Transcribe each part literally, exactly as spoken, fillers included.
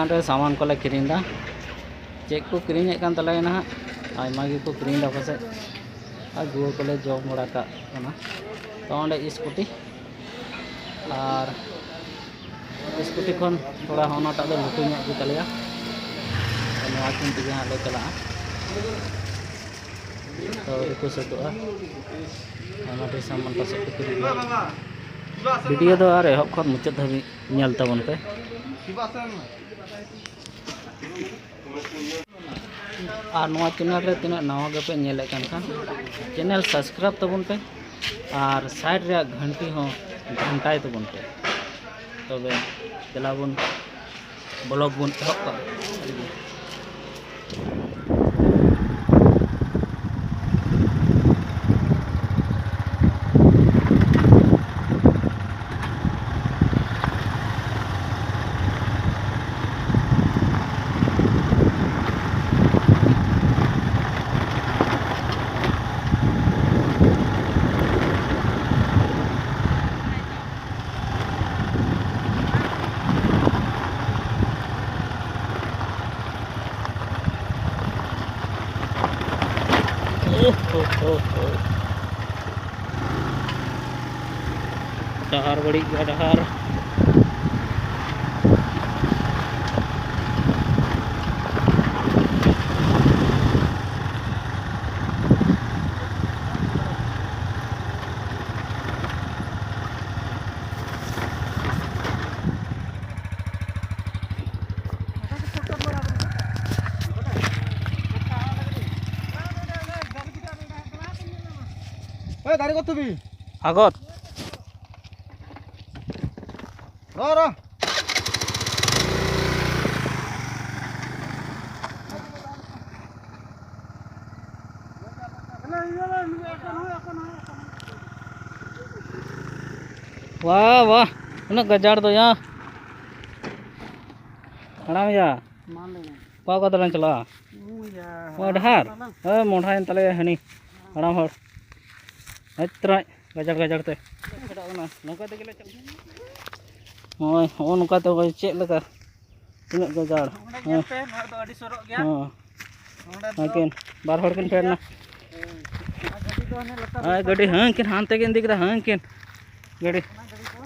ᱚᱸᱰᱮ ᱥᱟᱢᱟᱱ ᱠᱚᱞᱮ ᱠᱤᱨᱤᱧ ᱮᱫᱟ᱾ ᱪᱮᱫ ᱠᱚ ᱠᱤᱨᱤᱧᱮᱫ ᱠᱟᱱ ᱛᱟᱞᱮᱭᱟ ᱱᱟᱦᱟᱜ, ᱟᱭᱢᱟ ᱜᱮᱠᱚ ᱠᱤᱨᱤᱧ ᱮᱫᱟ ᱯᱟᱥᱮᱡ᱾ ᱟᱨ ᱜᱩᱣᱟᱹ ᱠᱚᱞᱮ ᱡᱚᱢ ᱵᱟᱲᱟ ᱠᱟᱜ ᱠᱟᱱᱟ᱾ ᱛᱚ ᱚᱸᱰᱮ ᱥᱠᱩᱴᱤ, ᱟᱨ ᱥᱠᱩᱴᱤ ᱠᱷᱚᱱ ᱛᱷᱚᱲᱟ ᱚᱱᱟᱴᱟᱜ ᱫᱚ ᱞᱟᱹᱴᱩ ᱧᱚᱜ ᱜᱮᱛᱟᱞᱮᱭᱟ᱾ ᱛᱚ ᱱᱚᱣᱟ ᱠᱤᱱ ᱛᱮᱜᱮ ᱦᱟᱸᱜ ᱞᱮ ᱪᱟᱞᱟᱜᱼᱟ᱾ ᱛᱚ ᱟᱹᱣᱨᱤ ᱠᱚ ᱥᱟᱹᱛᱚᱜᱼᱟ᱾ ᱟᱭᱢᱟ ᱰᱷᱮᱨ ᱥᱟᱢᱟᱱ ᱯᱟᱥᱮᱡ ᱠᱚ ᱠᱤᱨᱤᱧ ᱮᱫᱟ᱾ ᱵᱷᱤᱰᱤᱭᱳ ᱫᱚ ᱟᱨ ᱮᱦᱚᱵ ᱠᱷᱚᱱ ᱢᱩᱪᱟᱹᱫ ᱫᱷᱟᱹᱵᱤᱡ ᱧᱮᱞ ᱛᱟᱵᱚᱱ ᱯᱮ᱾ ᱟᱨ ᱱᱚᱣᱟ ᱪᱮᱱᱮᱞ ᱨᱮ ᱛᱤᱱᱟᱹᱜ ᱱᱟᱣᱟ ᱜᱮᱯᱮ ᱧᱮᱞᱮᱫ ᱠᱟᱱ ᱠᱷᱟᱱ, ᱪᱮᱱᱮᱞ ᱥᱟᱵᱥᱠᱨᱟᱭᱤᱵᱽ ᱛᱟᱵᱚᱱ ᱯᱮ ᱟᱨ ᱥᱟᱭᱤᱰ ᱨᱮᱭᱟᱜ ᱜᱷᱟᱱᱴᱤ ᱦᱚᱸ ᱜᱷᱟᱱᱴᱟᱭ ᱛᱟᱵᱚᱱ ᱯᱮ᱾ ᱛᱚᱵᱮ ᱫᱮᱞᱟ ᱵᱚᱱ ᱵᱞᱚᱜ ᱵᱚᱱ ᱮᱦᱚᱵ ᱠᱟᱜᱼᱟ᱾ ᱰᱟᱦᱟᱨ ᱵᱟᱹᱲᱤᱡ ᱜᱮᱭᱟ ᱰᱟᱦᱟᱨ᱾ ᱳᱭ, ᱫᱟᱨᱮ ᱠᱚ ᱛᱩᱵᱤ᱾ ᱟᱜᱚᱛ᱾ ᱨᱚ, ᱨᱚ᱾ ᱣᱟᱦ, ᱣᱟᱦ, ᱩᱱᱟᱹᱜ ᱜᱟᱡᱟᱲ ᱫᱚ ᱭᱟ᱾ ᱦᱟᱲᱟᱢ ᱭᱟ᱾ ᱢᱟ ᱞᱟᱹᱭ ᱢᱮ᱾ ᱚᱠᱟ, ᱚᱠᱟ ᱛᱮᱞᱟᱝ ᱪᱟᱞᱟᱜᱼᱟ? ᱩᱭᱟ, ᱱᱚᱣᱟ ᱰᱟᱦᱟᱨ? ᱛᱟᱞᱟᱝ᱾ ᱦᱳᱭ, ᱢᱚᱰᱷᱟᱭᱮᱱ ᱛᱟᱞᱮᱭᱟ ᱦᱟᱹᱱᱤ ᱦᱟᱲᱟᱢ ᱦᱚᱲ᱾ ᱦᱟᱹᱴ ᱛᱚᱨᱟᱡ, ᱜᱟᱡᱟᱲ, ᱜᱟᱡᱟᱲ ᱛᱮ᱾ ᱱᱚᱝᱠᱟ ᱛᱮᱜᱮᱞᱮ ᱪᱟᱞᱟᱜᱼᱟ᱾ ᱱᱚᱜᱼᱚᱭ, ᱦᱚᱸᱜᱼᱚ ᱱᱚᱝᱠᱟ ᱛᱮ ᱚᱠᱚᱭ ᱪᱮᱫ ᱞᱮᱠᱟ? ᱛᱤᱱᱟᱹᱜ ᱜᱟᱡᱟᱲ᱾ ᱚᱸᱰᱮ ᱦᱮᱸ᱾ ᱧᱮᱞ ᱯᱮ, ᱱᱚᱣᱟ ᱫᱚ ᱟᱹᱰᱤ ᱥᱚᱨᱚᱜ ᱜᱮᱭᱟ᱾ ᱦᱮᱸ᱾ ᱱᱚᱰᱮ ᱫᱚ ᱦᱟᱹᱱᱠᱤᱱ ᱵᱟᱨ ᱦᱚᱲ ᱠᱤᱱ ᱯᱷᱮᱰ ᱮᱱᱟ᱾ ᱟᱨ ᱜᱟᱹᱰᱤ ᱫᱚ ᱦᱟᱱᱮ ᱞᱟᱛᱟᱨ ᱦᱮᱸ, ᱨᱮ ᱜᱟᱹᱰᱤ ᱦᱟᱹᱱᱠᱤᱱ ᱦᱟᱱᱛᱮ ᱠᱤᱱ ᱤᱫᱤ ᱠᱮᱫᱟ, ᱦᱟᱹᱱᱠᱤᱱ ᱜᱟᱹᱰᱤ᱾ ᱚᱱᱟ ᱜᱟᱹᱰᱤ ᱠᱚ᱾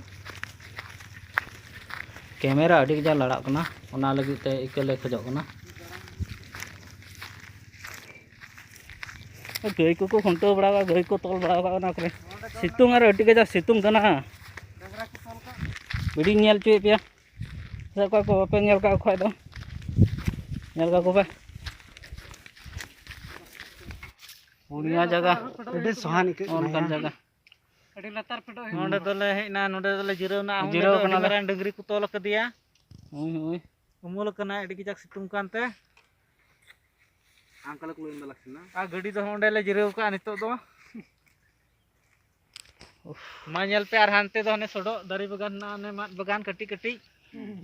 ᱠᱮᱢᱮᱨᱟ ᱟᱹᱰᱤ ᱠᱟᱡᱟᱠ ᱞᱟᱲᱟᱜ ᱠᱟᱱᱟ, ᱚᱱᱟ ᱞᱟᱹᱜᱤᱫ ᱛᱮ ᱤᱠᱟᱹ ᱞᱮ ᱠᱷᱚᱡᱚᱜ ᱠᱟᱱᱟ᱾ ᱜᱟᱹᱭ ᱠᱚᱠᱚ ᱠᱷᱩᱱᱴᱟᱹᱣ ᱵᱟᱲᱟ ᱠᱟᱜ, ᱜᱟᱹᱭ ᱠᱚ ᱛᱚᱞ ᱵᱟᱲᱟ ᱠᱟᱜ ᱠᱟᱱᱟ ᱠᱚᱨᱮ᱾ ᱥᱤᱛᱩᱝ ᱟᱨ ᱟᱹᱰᱤ ᱠᱟᱡᱟᱠ ᱥᱤᱛᱩᱝ ᱠᱟᱱᱟ᱾ ᱰᱟᱝᱨᱟ ᱠᱚ ᱛᱚᱞ ᱠᱟᱜ᱾ ᱵᱷᱤᱰᱤᱧ ᱧᱮᱞ ᱦᱚᱪᱚᱭᱮᱫ ᱯᱮᱭᱟ᱾ ᱥᱮ ᱚᱠᱚᱭ ᱠᱚ ᱵᱟᱯᱮ ᱧᱮᱞ ᱠᱟᱜ ᱠᱷᱟᱡ ᱫᱚ ᱧᱮᱞ ᱠᱟᱠᱚ ᱯᱮ᱾ ᱯᱩᱱᱭᱟ ᱡᱟᱭᱜᱟ᱾ ᱟᱹᱰᱤ ᱥᱚᱦᱟᱱ ᱟᱹᱭᱠᱟᱹᱜ ᱠᱟᱱᱟ᱾ ᱚᱱᱠᱟᱱ ᱡᱟᱭᱜᱟ᱾ ᱟᱹᱰᱤ ᱞᱟᱛᱟᱨ ᱯᱷᱮᱰᱚᱜ ᱦᱩᱭᱩᱜᱼᱟ᱾ ᱱᱚᱸᱰᱮ ᱫᱚᱞᱮ ᱦᱮᱡ ᱮᱱᱟ, ᱱᱚᱸᱰᱮ ᱫᱚᱞᱮ ᱡᱤᱨᱟᱹᱣ ᱮᱱᱟ᱾ ᱡᱤᱨᱟᱹᱣ ᱚᱸᱰᱮ ᱫᱚ ᱟᱹᱰᱤ ᱠᱟᱱᱟᱞᱮ᱾ ᱢᱟᱨᱟᱝ ᱰᱟᱹᱝᱨᱤ ᱠᱚ ᱛᱚᱞ ᱟᱠᱟᱫᱮᱭᱟ᱾ ᱦᱳᱭ, ᱦᱳᱭ᱾ ᱩᱢᱩᱞ ᱟᱠᱟᱱᱟᱭ ᱟᱹᱰᱤ ᱠᱟᱡᱟᱠ ᱥᱤᱛᱩᱝ ᱠᱟᱱᱛᱮ᱾ ᱟᱝᱠᱟᱞ ᱠᱚ ᱞᱟᱹᱭ ᱮᱫᱟ ᱞᱟᱹᱠᱛᱤ ᱢᱮᱱᱟᱜᱼᱟ᱾ ᱟᱨ ᱜᱟᱹᱰᱤ ᱫᱚ ᱚᱸᱰᱮ ᱞᱮ ᱡᱤᱨᱟᱹᱣ ᱠᱟᱜᱼᱟ ᱱᱤᱛᱚᱜ ᱫᱚ᱾ ᱩᱯᱷ᱾ ᱢᱟ ᱧᱮᱞ ᱯᱮ, ᱟᱨ ᱦᱟᱱᱛᱮ ᱫᱚ ᱦᱟᱱᱮ ᱥᱚᱰᱚᱜ ᱫᱟᱨᱮ ᱵᱟᱜᱟᱱ ᱦᱮᱱᱟᱜᱼᱟ, ᱚᱱᱮ ᱢᱟᱫ ᱵᱟᱜᱟᱱ ᱠᱟᱹᱴᱤᱡ ᱠᱟᱹᱴᱤᱡ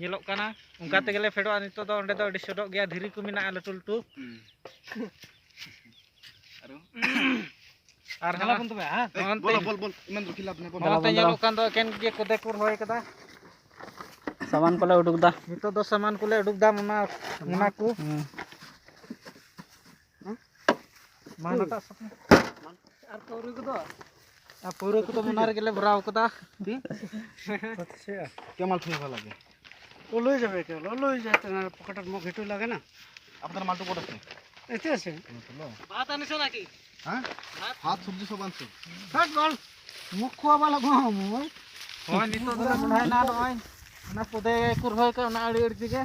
ᱧᱮᱞᱚᱜ ᱠᱟᱱᱟ᱾ ᱚᱱᱠᱟ ᱛᱮᱜᱮ ᱞᱮ ᱯᱷᱮᱰᱚᱜᱼᱟ ᱱᱤᱛᱚᱜ ᱫᱚ᱾ ᱚᱸᱰᱮ ᱫᱚ ᱟᱹᱰᱤ ᱥᱚᱰᱚᱜ ᱜᱮᱭᱟ, ᱫᱷᱤᱨᱤ ᱠᱚ ᱢᱮᱱᱟᱜᱼᱟ ᱞᱟᱹᱴᱩ ᱞᱟᱹᱴᱩ᱾ ᱟᱨᱚ? ᱟᱨ ᱫᱮᱞᱟ ᱦᱟᱱᱟ ᱵᱚᱱ ᱛᱚᱵᱮ, ᱦᱮᱸ? ᱮᱭ, ᱱᱚᱜᱼᱚ ᱱᱚᱛᱮ ᱵᱚᱞᱚ, ᱧᱮᱞ-, ᱵᱚᱞ, ᱵᱚᱞ, ᱢᱮᱱ ᱫᱚ ᱠᱷᱤᱞᱟᱯ ᱱᱮ, ᱵᱚᱞ᱾ ᱱᱚᱜᱼᱚ ᱱᱚᱛᱮ ᱵᱚᱱ ᱧᱮᱞᱚᱜ ᱫᱚ᱾ ᱠᱟᱱ ᱫᱚ ᱮᱠᱮᱱ ᱜᱮ ᱠᱚᱫᱮ ᱠᱚ ᱨᱚᱦᱚᱭ ᱠᱟᱫᱟ᱾ ᱥᱟᱢᱟᱱ ᱠᱚᱞᱮ ᱩᱰᱩᱠ ᱫᱟ᱾ ᱱᱤᱛᱚᱜ ᱫᱚ ᱥᱟᱢᱟᱱ ᱠᱚᱞᱮ ᱩᱰᱩᱠ ᱫᱟ, ᱚᱱᱟ, ᱚᱱᱟ ᱠᱚ᱾ ᱦᱩᱸ᱾ ᱢᱟ ᱦᱟᱱᱟᱴᱟᱜ ᱥᱟᱯ-, ᱟᱨ ᱯᱟᱹᱣᱨᱟᱹ ᱠᱚᱫᱚ? ᱟᱨ ᱯᱟᱹᱣᱨᱟᱹ ᱠᱚᱫᱚ ᱚᱱᱟ ᱨᱮᱜᱮ ᱞᱮ ᱵᱷᱚᱨᱟᱣ ᱠᱟᱫᱟ᱾ ᱠᱮᱢᱟᱞ ᱴᱷᱩᱭ ᱵᱷᱟᱞᱟ ᱜᱮ᱾ ᱚ, ᱞᱟᱹᱭ ᱡᱟᱵᱮ ᱠᱮ, ᱚ, ᱞᱟᱹᱭ ᱡᱟᱵᱮ ᱛᱮ, ᱚᱱᱟ ᱯᱚᱠᱮᱴ ᱨᱮ ᱢᱚᱜ ᱜᱷᱤᱴᱩ ᱞᱟᱜᱮ ᱱᱟ᱾ ᱟᱯᱮ ᱛᱟᱦᱞᱮ ᱢᱟᱞᱴᱩ ᱯᱚᱴᱮᱥ ᱯᱮ᱾ ᱮᱛᱮ ᱥᱮ? ᱦᱮᱸ? ᱵᱷᱟᱛ ᱟᱨ ᱱᱤᱥᱟᱱ ᱟᱠᱤ? ᱦᱮᱸ? ᱵᱷᱟᱛ ᱥᱚᱵᱽᱡᱤ ᱥᱚᱵ ᱟᱱᱥᱩ᱾ ᱦᱟᱴ ᱵᱟᱞ᱾ ᱢᱩᱠᱷ ᱠᱚ ᱵᱟᱞᱟ ᱜᱚ ᱢᱚᱭ᱾ ᱦᱳᱭ, ᱱᱤᱛᱚᱜ ᱫᱚᱞᱮ ᱢᱚᱱᱮᱭᱮᱱᱟ ᱱᱚᱜᱼᱚᱭ ᱚᱱᱟ ᱠᱚᱫᱮ ᱠᱚ ᱨᱚᱦᱚᱭ ᱠᱟᱜ, ᱚᱱᱟ ᱟᱲᱮ ᱟᱲᱮ ᱛᱮᱜᱮ᱾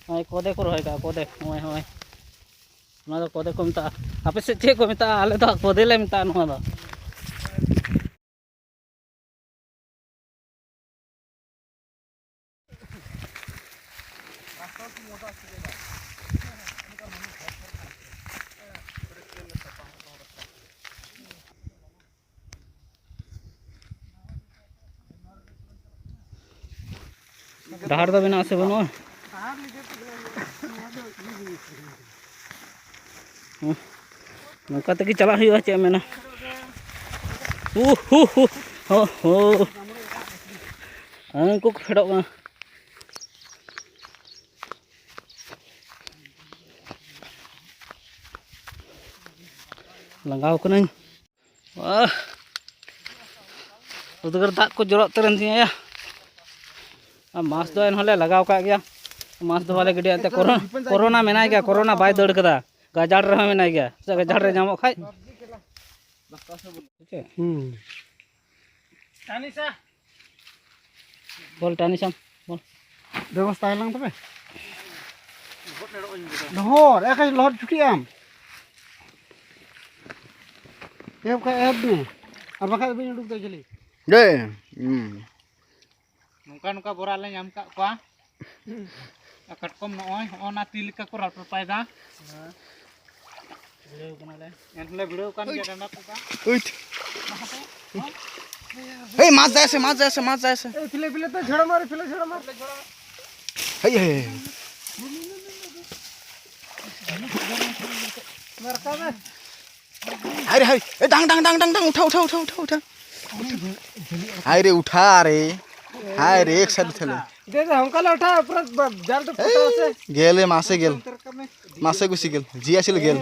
ᱦᱳᱭ, ᱠᱚᱫᱮ ᱠᱚ ᱨᱚᱦᱚᱭ ᱠᱟᱜᱼᱟ, ᱠᱚᱫᱮ᱾ ᱦᱳᱭ, ᱦᱳᱭ᱾ ᱚᱱᱟ ᱫᱚ ᱠᱚᱫᱮ ᱠᱚ ᱢᱮᱛᱟᱜᱼᱟ᱾ ᱟᱯᱮ ᱥᱮᱫ ᱪᱮᱫ ᱠᱚ ᱢᱮᱛᱟᱜᱼᱟ? ᱟᱞᱮ ᱫᱚ ᱠᱚᱫᱮ ᱞᱮ ᱢᱮᱛᱟᱜᱼᱟ ᱱᱚᱣᱟ ᱫᱚ᱾ ᱰᱟᱦᱟᱨ ᱫᱚ ᱢᱮᱱᱟᱜᱼᱟ ᱥᱮ ᱵᱟᱹᱱᱩᱜᱼᱟ? ᱦᱩᱸ᱾ ᱱᱚᱝᱠᱟ ᱛᱮᱜᱮ ᱪᱟᱞᱟᱜ ᱦᱩᱭᱩᱜᱼᱟ, ᱪᱮᱫ ᱮᱢ ᱢᱮᱱᱟ᱾ ᱦᱩ, ᱦᱩ, ᱦᱩ, ᱦᱚ, ᱦᱚ᱾ ᱦᱮᱸ, ᱩᱱᱠᱩ ᱠᱚ ᱯᱷᱮᱰᱚᱜ ᱠᱟᱱᱟ᱾ ᱞᱟᱸᱜᱟᱣ ᱠᱟᱹᱱᱟᱹᱧ᱾ ᱟᱦ, ᱩᱫᱽᱜᱟᱹᱨ ᱫᱟᱜ ᱠᱚ ᱡᱚᱨᱚᱜ ᱩᱛᱟᱹᱨᱮᱱ ᱛᱤᱧᱟᱹ ᱭᱟ᱾ ᱟᱨ ᱢᱟᱥᱠ ᱫᱚ ᱮᱱᱦᱚᱸ ᱞᱮ ᱞᱟᱜᱟᱣ ᱠᱟᱜ ᱜᱮᱭᱟ᱾ ᱢᱟᱥᱠ ᱫᱚ ᱵᱟᱞᱮ ᱜᱤᱰᱤᱭᱟ, ᱮᱱᱛᱮ ᱠᱚᱨᱳᱱᱟ, ᱠᱚᱨᱳᱱᱟ ᱢᱮᱱᱟᱭ ᱜᱮᱭᱟ, ᱠᱚᱨᱳᱱᱟ ᱵᱟᱭ ᱫᱟᱹᱲ ᱠᱟᱫᱟ᱾ ᱜᱟᱡᱟᱲ ᱨᱮᱦᱚᱸ ᱢᱮᱱᱟᱭ ᱜᱮᱭᱟ, ᱥᱮ ᱜᱟᱡᱟᱲ ᱨᱮ ᱧᱟᱢᱚᱜ ᱠᱷᱟᱡ᱾ ᱦᱩᱸ᱾ ᱵᱚᱞ ᱴᱟᱱᱤ ᱥᱟᱢ, ᱵᱚᱞ᱾ ᱵᱮᱵᱚᱥᱛᱷᱟ ᱟᱞᱟᱝ ᱛᱚᱵᱮ᱾ ᱞᱚᱦᱚᱫ, ᱮᱠᱟᱭ ᱞᱚᱦᱚᱫ ᱪᱷᱩᱴᱤᱜ ᱟᱢ᱾ ᱮᱦᱚᱵ ᱠᱷᱟᱡ ᱮᱦᱚᱵ ᱢᱮ, ᱟᱨ ᱵᱟᱠᱷᱟᱡ ᱫᱚ ᱵᱟᱹᱧ ᱩᱰᱩᱠ ᱫᱟ ᱡᱷᱟᱹᱞᱤ᱾ ᱦᱩᱸ᱾ ᱱᱚᱝᱠᱟ ᱱᱚᱝᱠᱟ ᱵᱚᱨᱟ ᱞᱮ ᱧᱟᱢ ᱠᱟᱜ ᱠᱚᱣᱟ᱾ ᱟᱨ ᱠᱟᱴᱠᱚᱢ ᱱᱚᱜᱼᱚᱭ, ᱦᱚᱸᱜᱼᱚ ᱱᱟ ᱛᱤ ᱞᱮᱠᱟ ᱠᱚ ᱨᱟᱯᱨᱟᱯᱟᱭᱮᱫᱟ᱾ ᱵᱷᱤᱲᱟᱹᱣ ᱠᱟᱱᱟᱞᱮ᱾ ᱮᱱᱦᱚᱸᱞᱮ ᱵᱷᱤᱲᱟᱹᱣ ᱠᱟᱱ ᱜᱮᱭᱟ ᱰᱟᱸᱰᱟ ᱠᱚ᱾ ᱩᱭ᱾ ᱮᱭ, ᱢᱟছ যায় আছে, মাছ যায় আছে, মাছ যায় আছে। এই ফিলে ফিলে তো ঝাড়া মারে, ফিলে ঝাড়া মার। এই, এই, এই। মার কাবে। হায় রে, হায়। এ, ডাং, ডাং, ডাং, ডাং, ডাং, উঠা, উঠা, উঠা, উঠা, উঠা। হায় রে, উঠা রে। হায় রে, এক সাইড ঠেলে। দে, দে, হংকালে উঠা, পুরা ব-, জাল তো ফুটা আছে। গেলে মাছে গেল। মাছে গুচি গেল। জি আছিল গেল।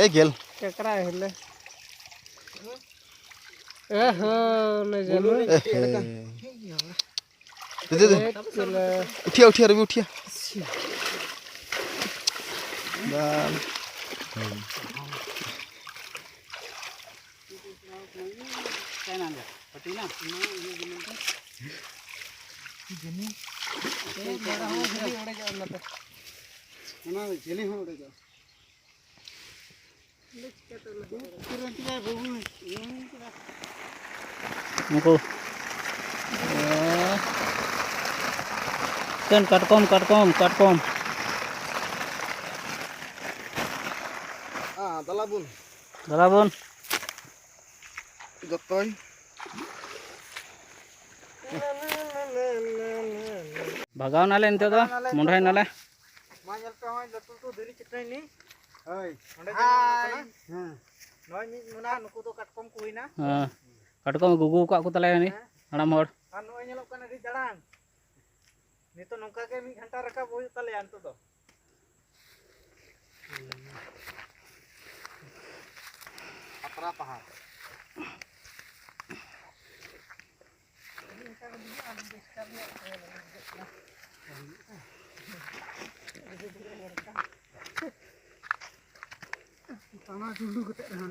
এই গেল। কেকড়া আহিলে। এ হো, নে জানো। এ হে। দে, দে, দে। এক কিলো। উঠিয়া, উঠিয়া, রবি, উঠিয়া। বাল। ᱚᱱᱟ ᱡᱷᱟᱹᱞᱤ ᱦᱚᱸ ᱚᱰᱮᱡᱚᱜᱼᱟ᱾ ᱩᱱᱠᱩ, ᱮ, ᱮᱠᱮᱱ ᱠᱟᱴᱠᱚᱢ, ᱠᱟᱴᱠᱚᱢ, ᱠᱟᱴᱠᱚᱢ᱾ ᱦᱮᱸ, ᱫᱟᱞᱟ ᱵᱚᱱ᱾ ᱫᱟᱞᱟ ᱵᱚᱱ᱾ ᱡᱚᱛᱚᱭ᱾ ᱵᱷᱟᱜᱟᱣ ᱱᱟᱞᱮ ᱱᱤᱛᱚᱜ ᱫᱚ, ᱵᱷᱟᱜᱟᱣ ᱱᱟᱞᱮ ᱱᱤᱛᱚᱜ ᱢᱚᱸᱰᱷᱟᱭ ᱫᱚ᱾ ᱱᱟᱞᱮ᱾ ᱢᱟ ᱧᱮᱞ ᱱᱚᱜᱼᱚᱭ ᱞᱟᱹᱴᱩ ᱞᱟᱹᱴᱩ ᱫᱷᱤᱨᱤ ᱪᱟᱹᱴᱟᱹᱱᱤ᱾ ᱦᱳᱭ᱾ ᱚᱸᱰᱮ ᱡᱮ ᱧᱮᱞᱚᱜ ᱠᱟᱱᱟ᱾ ᱦᱮᱸ᱾ ᱱᱚᱜᱼᱚᱭ ᱢᱤᱫ ᱢᱚᱱᱟ, ᱱᱩᱠᱩ ᱫᱚ ᱠᱟᱴᱠᱚᱢ ᱠᱚ ᱦᱩᱭᱱᱟ᱾ ᱦᱮᱸ᱾ ᱠᱟᱴᱠᱚᱢ ᱜᱩᱜᱩ ᱟᱠᱟᱫ ᱠᱚ ᱛᱟᱞᱮᱭᱟ ᱩᱱᱤ ᱦᱮᱸ᱾ ᱦᱟᱲᱟᱢ ᱦᱚᱲ᱾ ᱟᱨ ᱱᱚᱜᱼᱚᱭ ᱧᱮᱞᱚᱜ ᱠᱟᱱᱟ ᱟᱹᱰᱤ ᱫᱟᱲᱟᱝ᱾ ᱱᱤᱛᱚᱜ ᱱᱚᱝᱠᱟ ᱜᱮ ᱢᱤᱫ ᱜᱷᱚᱱᱴᱟ ᱨᱟᱠᱟᱵ ᱦᱩᱭᱩᱜ ᱛᱟᱞᱮᱭᱟ ᱱᱤᱛᱚᱜ ᱫᱚ᱾ ᱯᱟᱛᱨᱟ ᱯᱟᱦᱟᱲ᱾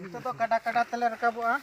ᱱᱤᱛᱚᱜ ᱫᱚ ᱠᱟᱰᱟ ᱠᱟᱰᱟ ᱛᱮᱞᱮ ᱨᱟᱠᱟᱵᱚᱜᱼᱟ᱾